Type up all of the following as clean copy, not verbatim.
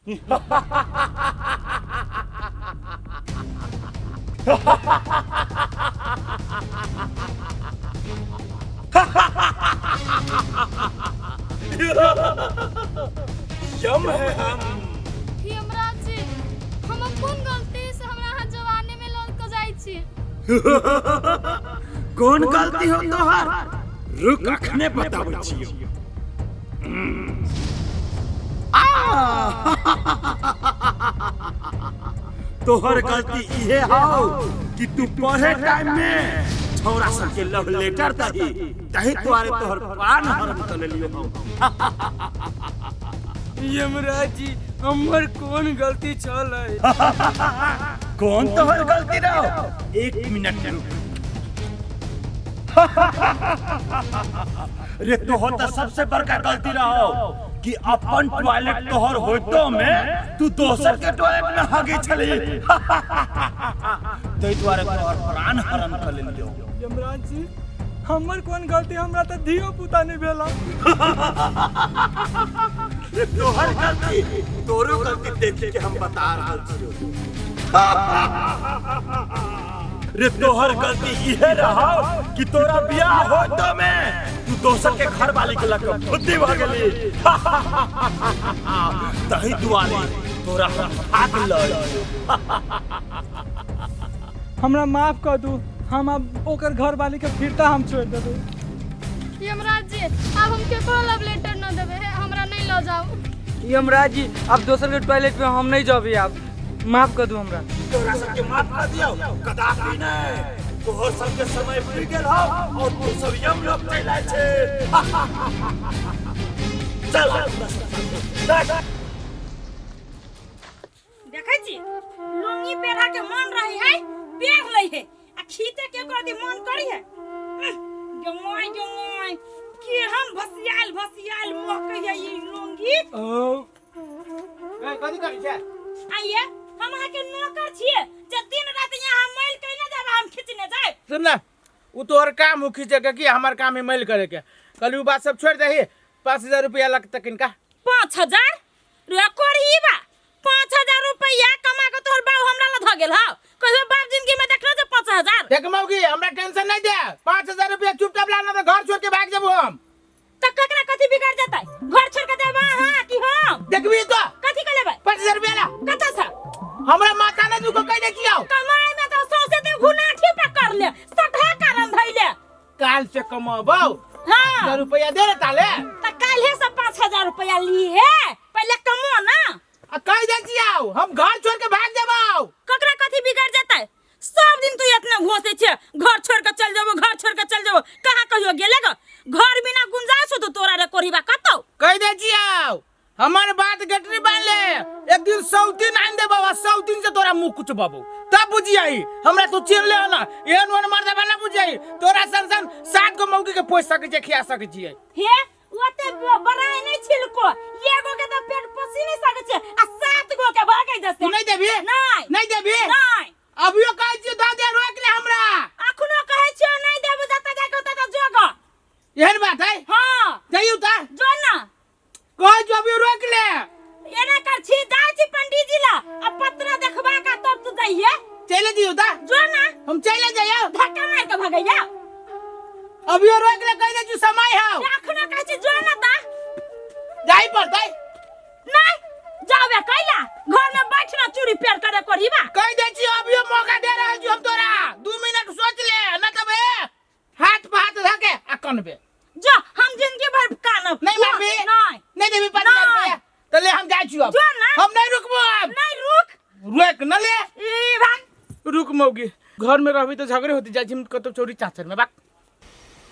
यम है हम। यमराज जी, हम कोन गलती से हमरा अहाँ जवानी में लऽ के जाइ छी? कोन गलती हो तोहर? रुक, अखने बताबै छियौ। तोहर गलती इहे हौ कि तू पढ़े टाइम में छौरा सबके लव लेटर दही, तही दुआरे तोहर प्राण हरण कर लेलियो हम। यमराज जी, हमर कोन गलती छल? कोन तोहर गलती रहो? एक मिनट रुक रे। तोहर तो सबसे बड़का गलती रहो कि अपन टॉयलेट तोहर होइतो में तू दोसर के टॉयलेट में हगे छली, तै दुआरे तोहर प्राण हरण कर लेलियो। यमराज जी, हमर कोन गलती? हमरा तऽ धियो पुता नहीं भेला। रे तोहर गलती, तोरो गलती देख के हम बता रहल छियो। रे तोहर गलती इहे रहो कि तोरा बियाह होतो में तू दोसर के घर वाली के लग बुद्धि भ गेली, तही दुआरे तोरा हम भाग लय। हमरा माफ कर दू, हम अब ओकर घर वाली के फिरता हम छोड़ देबै। यमराज जी, आब हम केकरो लव लेटर न देबै। हे, हमरा नहीं लऽ जाउ। यमराज जी, अब दोसर के टॉयलेट में हम नहीं जबी। आप माफ कर दू हमरा। तोरा सबके माफ कर दियो? कदापि नहीं। तोहर सबके समय पुरि गेल हौ और तू सब यम लोक चलि आयल छे। चल आब तोरा सब साथे। देखै छी, लुंगी पेढ़ा के मन रही है, पेढ़ लै है आ खींचे के कर दी मन करी है। गमाय गमाय, केहन भसियाल भसियाल महकै है ई लुंगी। ए, कथी करै छै? आइए, हम अहाँ के नौकर छियै जे दिन रात यहाँ मैल कैने जाब, हम खींचने जाए? सुन ना, उ तोहर काम हो खींचे के कि हमार काम है मैल करे के? कल उ बात सब छोड़ दही, 5000 रुपया लगता किनका। 5000 रुपया करही बा? 5000 रुपया कमा के तोहर बाप हमरा ला ध गेल हौ? कहियो बाप जिंदगी में देखलो जे 5000? देख मौगी, हमरा टेंशन नहीं दे। 5000 रुपया चुपचाप लाना तो घर छोड़ के भाग जबो हम। त ककरा कथी बिगड़ जतै? घर छोड़ के जेबा अहाँ कि हम? देखबी तो। कथी के लेबै? 5000 रुपया ला। कतऽ से? हमरा माथा नहीं दुखो, कह दे छियौ। कमाई में तो सौंसे ते घुनाठी पकड़ ले, सठा कारण धैले। काल से कमाबौ। हाँ। 10 रुपया दे रे ताले। त काल्हे से 5000 रुपया ली है, पहले कमो ना। आ कह दे छियौ, हम घर छोड़ के भाग जबौ। ककरा कथी बिगड़ जतै? सब दिन तू इतना घोसे छे, घर छोड़ के चल जाबो, घर छोड़ के चल जाबो। कहाँ कहियो गेले ग? घर बिना गुंजाइश हो तो तोरा रे कोरीबा कतौ? कह दे छियौ, हमार बात गटरी बांध ले, एक दिन 100 दिन आन दे बाबा, 100 दिन से तोरा मुंह कुछ बाबू, तब बुझियाई हमरा। तू चिर ले ना, एहन ओहन मर्दा ना बुझियाई। तोरा सन सन सात गो मौगी के पोस सकै छै, खिया सकै छियै। हे, ओते बड़ाई नहीं छिलको, एगो के तो पेट पोसी नहीं सकै छै आ सात गो के भागै जसे। तू नहीं देबी? नहीं। नहीं देबी? नहीं। अभियो कहै छियै, दऽ दे, रोक ले हमरा। अखनो कहै छियो, नहीं देबो। जतऽ जाके ओतऽ तऽ जोग। एहन बात है? हाँ। जइयौ तऽ। जो ना। कहै छियौ, अभियो रोक ले। एना कर छी, जाइ छी पंडीजी ला आ पत्र देखबा का, तब तू जाइए। चले दियौ तऽ। जो ना। हम चले जइयौ। धक्का मार के भगैया। अभियो रोक ले, कह दे छियौ, समय हौ। अखनो कहै छी, जो ना ता। जाइ पड़तै। नहीं जाबे कैला? घर में बैठ ना, चूड़ी पेर करे कोरीबा। कह दे छियौ, अभियो मौका दे रहल छियौ हम तोरा, 2 मिनट सोच ले, न तब ए हाथ पर हाथ धके आ कनबे। जो, हम जिंदगी भर कानब। नहीं मारबी? नहीं। नहीं देबी 5000 नहीं। रुपया? तो ले, हम जाइ छियौ अब। जो ना। हम नहीं रुकबो अब। नहीं रुक। रोक न ले। ई भाग। रुक मौगी, घर में रहबी तो झगड़े होती। जाइ छी कतौ चोरी चाचर में बाक।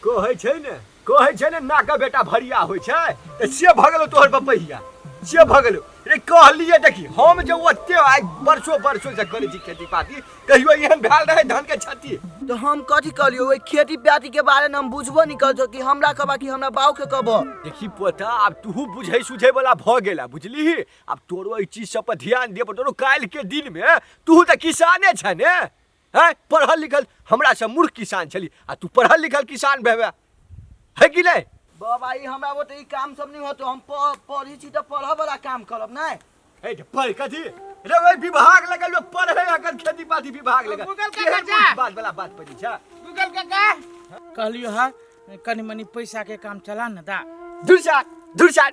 कहै छै ने, कहै छै ने, नाका बेटा भरिया होइ छै, तऽ से भऽ गेलौ तोहर बपहिया, से भऽ गेलौ रे। कहलियै, देखी, हम जे ओते आइ बरसो बरसो से करै छी खेती पाती, कहियो एहन भेल रहै धान के क्षति? तो हम कथी कहलियो? ओहि खेती पाती के बारे में हम बुझबो नहीं कर कि हमरा कहबा कि हमरा बाऊ के कहबो। देखी पोता, आब तूहू बुझै सुझै वाला भऽ गेला, बुझलिही? आब तोरो एहि चीज सब पर ध्यान दिअ पड़तौ। काल्हि के दिन में तूहू तऽ किसाने छे ने? हैं, पढ़ल लिखल हमरा से मूर्ख किसान छली आ तू पढ़ल लिखल किसान भेबे है कि नहीं? बाबा, ई हमरा बुते ई काम सब नहीं होतो। हम पढ़ी छी तऽ पढ़ऽ वाला काम करब नहीं। हे पढ़ कथी रे ओहि विभाग लगल लोग पढ़े अगर खेती पाती विभाग लगल गूगल काका केहन जा। बात वाला बात पड़ी छा गूगल काका कहलियो हा कनी मनी पैसा के काम चला न दा। दुर्सा दुर्सा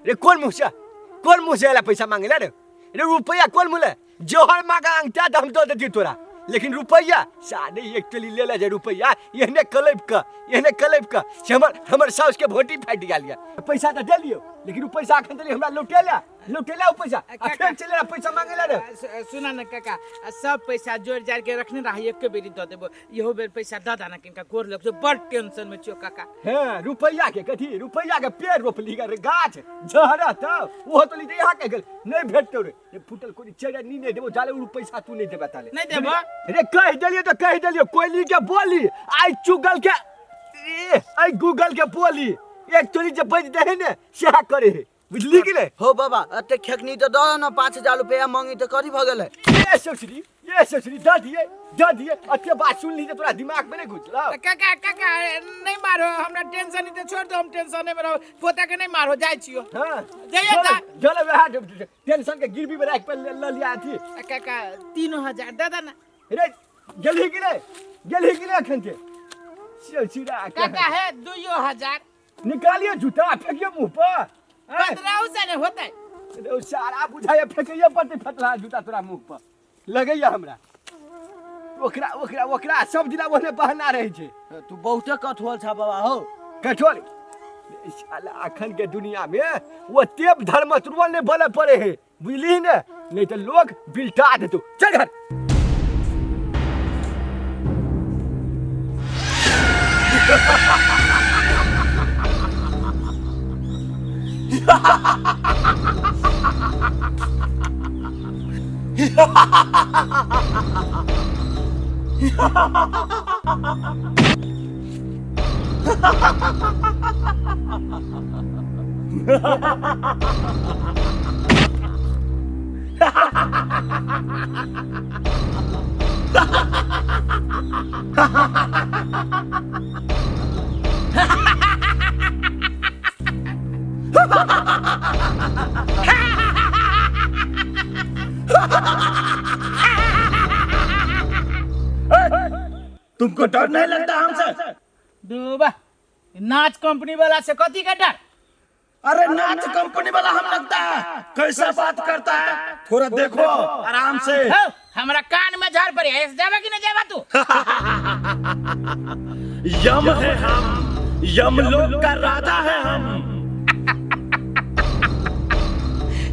रे कोन मुँह से, कोन मुँह से एला पैसा मांगे रे? रे रुपया कोन मुँह ले जोहर मांगा अंगटा तो हम दो देती तोरा, लेकिन रुपया साढ़े एक टली ले ले जे रुपया एहने कलेब क, एहने कलेब क से हमर हमर साउस के भोटी फाटि गेल या। पैसा तो दे लियो लेकिन उ पैसा अखन देली हमरा लौटेला, लौटेला उ पैसा आ फेर चले पैसा मांगे ला रे। सुना न काका, सब पैसा जोड़ जाड़ के रखने रही, एक बेरी दऽ देबो, इहो बेर पैसा दऽ दा ना किनका गोर लग जो, बड़ टेंशन में छियो काका। हां रुपया के कथी, रुपया के पेड़ रोपली रे गाछ झहरा त ओहो तो लीते यहाँ के गेल नहीं भेटतो रे। ये फुटल कोनी चेरा नी नहीं देबो जाले उ पैसा तू नहीं देबा ताले नहीं देबो रे। कह देलियो तो कह देलियो, कोयली के बोली आई चुगल के ए आई गूगल के बोली एक चोरी जे बज दे ने सेहा करे हे, बुझली कि नहीं? हो बाबा एते खेकनी तो दऽ न 5000 रुपया मांगी तो कथी भऽ गेलै? ये सोचली, ये सोचली दऽ दिए, दऽ दिए, अते बात सुन ली त तोरा दिमाग में नहीं घुसलौ? काका काका नहीं मारो, हमरा टेंशन नहीं तो छोड़ दो, हम टेंशन में रहो, पोता के नहीं मारो, जाय छियो। हां जाइए ता। चल वह टेंशन के गिरवी में राख पर ल लिया अथी। काका 3000 दऽ दे ना। रे गेलही कि नहीं? गेलही कि नहीं अखन के? सोचरा काका है 2000 निकालिए जूता फेंकिए मुंह पर। 15 से नहीं होता है। रे सारा बुझाया फेंकिए पड़ते फटला जूता तोरा मुंह पर लगैया हमरा। ओकरा ओकरा ओकरा सब दिना ओहने बहाना रहै छै। तू बहुते कठोर छा बाबा हो। कठोर साला अखन के दुनिया में ओते धर्म तुरबल नहीं बोले पड़े है, बुझली ने? नहीं तो लोग बिलटा देतो। चल घर। तुमको डर नहीं लगता हमसे? दुबा नाच कंपनी वाला से कथी के डर? अरे नाच कंपनी वाला हम लगता है, कैसा बात करता है, थोड़ा देखो आराम से। हमरा कान में झाड़ पड़े, ऐसे जाबा कि नहीं जाबा तू? यम है हम, यमलोक का राजा है हम।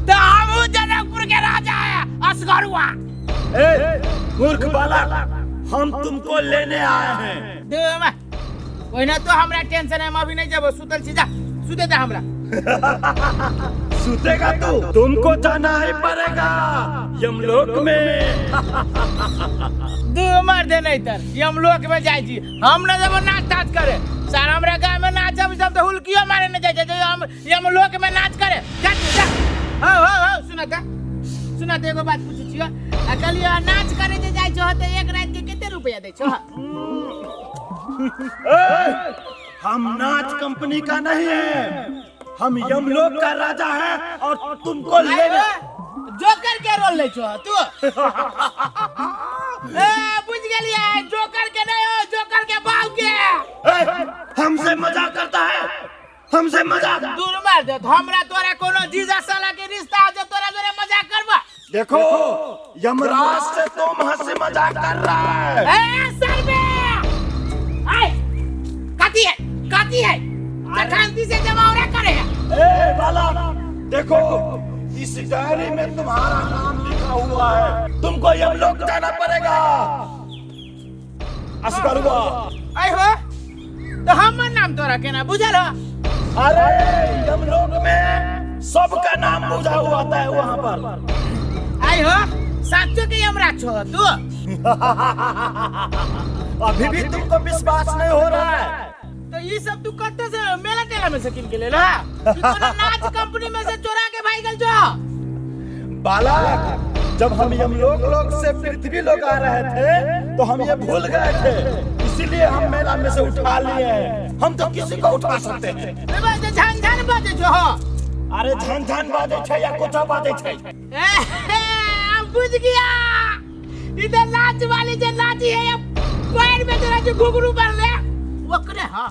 तो हम जनकपुर के राजा है असगरुआ। ए मूर्ख बालक, हम तुमको लेने आए हैं। दुबा ओहिना तो हमरा टेंशन है, हम अभी नहीं जाबो, सुतल छी, जा सुते दे हमरा। सुतेगा तू? तुमको जाना ही पड़ेगा यमलोक में। दू मार दे नहीं तर यमलोक में जाय छी हम, न जब नाच ताच करे सारा हमरा गांव में नाच अब सब तो हुलकियो मारे न जाय छै, हम यमलोक में नाच करे। जा जा हो हो हो सुना का सुना ते एगो बात पूछै छियो, आ कहलियो नाच करे जे जाय छो त एक रात के कते रुपया दै छो? हम नाच कंपनी का नहीं है, हम यमलोक का राजा है और तुमको लेने। जोकर के रोल ले छो तू? ए बुझ गेलिए, जोकर के नहीं हो, जोकर के बाप के। हमसे मजाक करता है, हमसे मजाक। दूर मार दे, हमरा तोरा कोनो जीजा साला के रिश्ता जे तोरा जोरे मजाक करबा। देखो यमराज से तुम हंसी मजाक कर रहा है। ए सर बे आय काती है, काती है शांति से जमावड़ा करे है। ए बाला देखो इस डायरी में तुम्हारा नाम लिखा हुआ है, तुमको यमलोक जाना पड़ेगा। असगरुआ आय हो तो हमर नाम तोरा केना बुझल हो? अरे यमलोक में सबका नाम बुझा हुआ आता है वहाँ पर। आय हो साचो के यमराज छो तू? अभी भी तुमको विश्वास नहीं हो रहा है? तो ये सब तू कत्ते से मेला टेला में से किन के ले ला? कि कोनो नाच कंपनी में से चोरा के भाई गल जो? बालक जब हम यमलोक लोक से पृथ्वी लोक आ रहे थे तो हम ये भूल गए थे, इसीलिए हम मेला में से उठा लिए हैं। हम तो किसी को उठा सकते हैं। झन झन बाजे जो हो। अरे झन झन बाजै छै या कुछो बाजै छै। हम बुझ गया, इधर नाच वाली जे नाची है या पैर में तेरा जो घुघरू बांधले ओकरे। हाँ।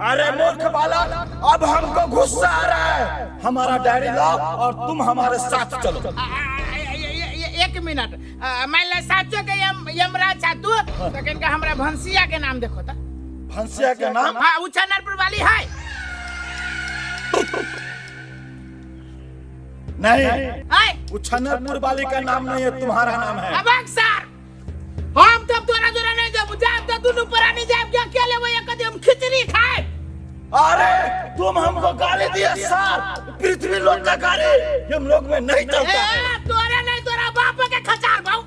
अरे मूर्ख बालक, अब हमको गुस्सा आ रहा है। हमारा डायरी लाओ और तुम हमारे साथ चलो। एक मिनट, मान ले साचो के यमराज छा तू, तो कनका हमरा भंसिया के नाम देखो ता। भंसिया के नाम? हाँ, उ चनरपुर वाली है। नहीं है। उछनरपुर वाली का नाम नहीं है, तुम्हारा नाम है। अब सर हम तब तोरा जोरा नहीं जाब, जाब तो दुनू प्राणी जाब के अकेले वो एक हम खिचड़ी खाए। अरे तुम हमको गाली दिए सर, पृथ्वी लोक का गाली हम लोग में नहीं चलता है। तोरा नहीं तोरा बाप के खचार भाऊ।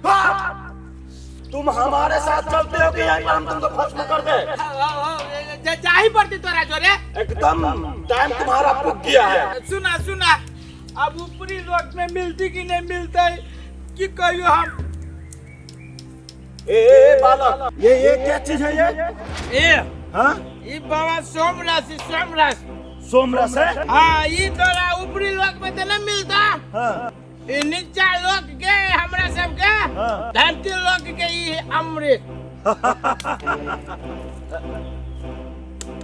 तुम हमारे साथ चलते हो कि यहीं पर हम तुमको भस्म कर दे? जाही पड़ती तोरा जोरे। एकदम टाइम तुम्हारा पुग गया है। सुना सुना, अब ऊपरी लोक में मिलती कि नहीं मिलता है कि कहियो हम। ए, ए बालक, ये क्या चीज है ये? ए हाँ? ये बाबा सोमरस, सोमरस। सोमरस है? हाँ, ये तोरा ऊपरी लोक में तो नहीं मिलता। हाँ। ये नीचा लोक के हमरा सब के। हाँ। धरती लोक के ये अमृत।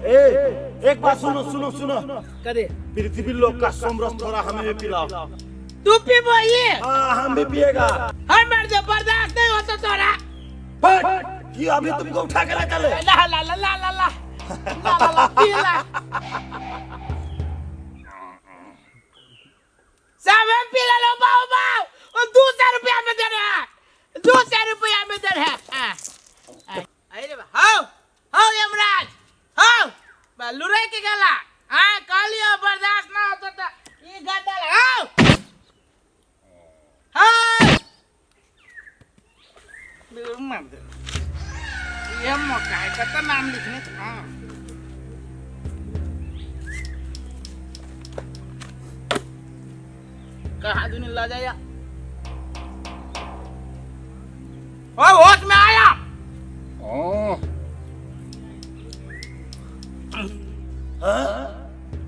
ए एक बात सुनो सुनो सुनो। करे। पृथ्वी लोक का सोमरस थोड़ा हमें भी पिलाओ। तू पीबो ये? हाँ, हम भी पिएगा। हम जो बर्दाश्त नहीं होता तोरा। कि अभी तुमको उठा के ले चले। ला ला ला ला ला ला ला ला पी ला। सब पी लो बाऊ बाऊ। 200 रुपया में दे रहा है, 200 रुपया में दे रहा है। अरे हाउ हाउ यमराज हाउ लुरे के गला। हाँ कहलियो बर्दाश्त ना होता तो ये गदल। हाउ हाउ मार दे। ये मौका है कत नाम लिखने। हाँ कहाँ दुनिया ला जाया। ओ होश में आया। हाँ?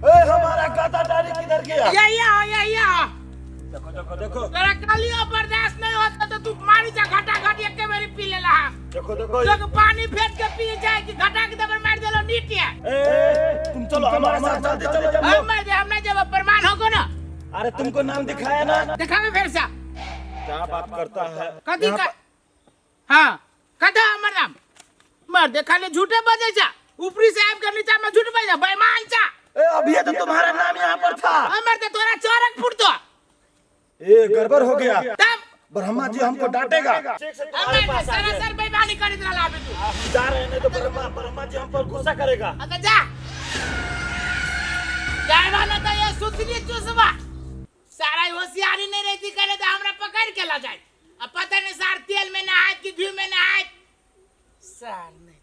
ए हमारा गादा डायरी किधर गया? यही हो। देखो देखो देखो। तेरा कालियो बर्दाश्त नहीं होता तो तू मारी जा घटा घट एक बारी पी ले ला। देखो देखो। लोग पानी फेंक के पी जाए कि घटा के दबर मार देलो नीट है। ए तुम चलो हमारे साथ जल्दी चलो चलो। हम मर हमने जब प्रमाण होगो ना। अरे तुमको नाम दिखाया ना? दिखावे फिर से। क्या बात करता है? कदी का? हाँ कदा हमर नाम मर दे खाली झूठे बजे जा। ऊपरी से आब के नीचा में झूठ बजे बेईमान चा। ए अभी तो तुम्हारा नाम यहाँ पर था। हमर दे तोरा चरक फुट दो। ए गड़बड़ हो गया। तब ब्रह्मा जी हमको डांटेगा। हमर सरासर बेईमानी कर दला अभी तू। जा रहे नहीं तो ब्रह्मा जी हम पर गुस्सा करेगा। अच्छा जा जाए वाला तो ये सुतली चूसवा सारा होशियारी नहीं रहती करे तो हमरा पकड़ के ला जाए। अब पता नहीं सार तेल में नहाए कि घी में नहाए। सार नहीं।